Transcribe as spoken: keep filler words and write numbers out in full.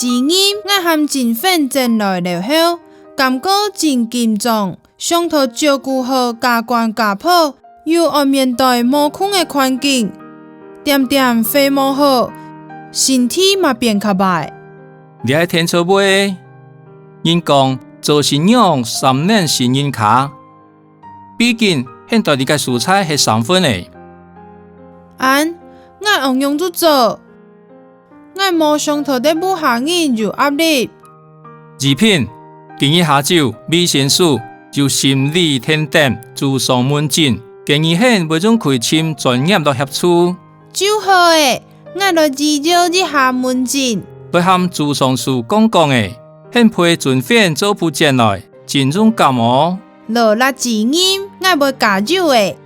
日𠊎摎振芬轉來了後，感覺真緊張，想著照顧好家官家婆，又愛面對無空个環境，點點會無好，身體嘛變較壞。你愛聽著會，人講做新娘三年新人家， 畢竟現在這个所在係生份个。恁，𠊎仰般做？𠊎無想著得屋下人有壓力。怡萍，今日下晝，衛生所有心理電等諮商門診，建議你會用開尋專業來協助。就好欸，𠊎來預約一下門診。會摎諮商師講講欸，你陪振芬做復診來，真勇敢哦。勞力支援，𠊎會加油欸。